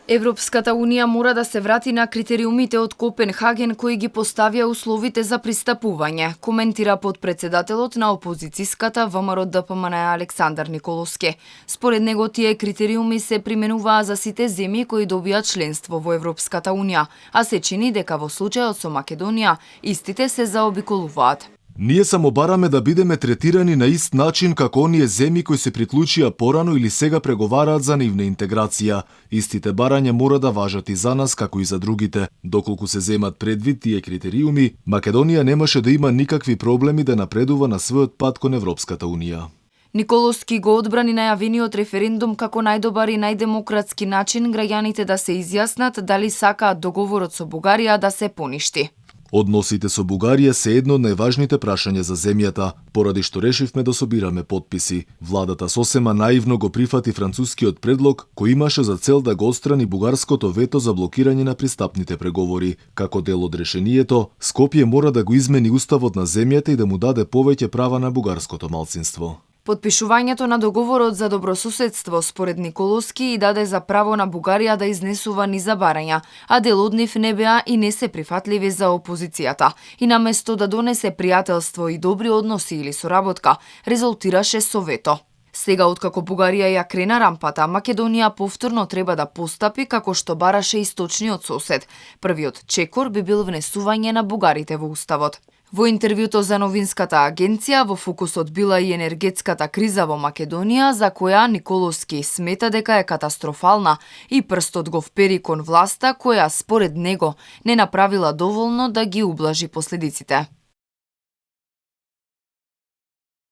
Европската унија мора да се врати на критериумите од Копенхаген кои ги поставија условите за пристапување, коментира потпредседателот на опозицијската ВМРО-ДПМН Александар Николовски. Според него тие критериуми се применуваа за сите земји кои добија членство во Европската унија, а се чини дека во случајот со Македонија истите се заобиколуваат. Ние само бараме да бидеме третирани на ист начин како оние земји кои се приклучија порано или сега преговараат за нивна интеграција. Истите барања мора да важат и за нас како и за другите. Доколку се земат предвид тие критериуми, Македонија немаше да има никакви проблеми да напредува на својот пат кон Европската унија. Николовски го одбрани најавениот референдум како најдобар и најдемократски начин граѓаните да се изјаснат дали сакаат договорот со Бугарија да се поништи. Односите со Бугарија се едно од најважните прашања за земјата, поради што решивме да собираме потписи. Владата сосема наивно го прифати францускиот предлог, кој имаше за цел да го отстрани бугарското вето за блокирање на пристапните преговори. Како дел од решението, Скопје мора да го измени уставот на земјата и да му даде повеќе права на бугарското малцинство. Подпишувањето на договорот за добрососедство според Николовски и даде за право на Бугарија да изнесува низа барања, а дел од нив не беа и не се прифатливи за опозицијата. И наместо да донесе пријателство и добри односи или соработка, резултираше со вето. Сега, откако Бугарија ја крена рампата, Македонија повторно треба да постапи како што бараше источниот сосед. Првиот чекор би бил внесување на бугарите во уставот. Во интервјуто за новинската агенција, во фокусот била и енергетската криза во Македонија, за која Николовски смета дека е катастрофална и прстот го впери кон власта, која според него не направила доволно да ги ублажи последиците.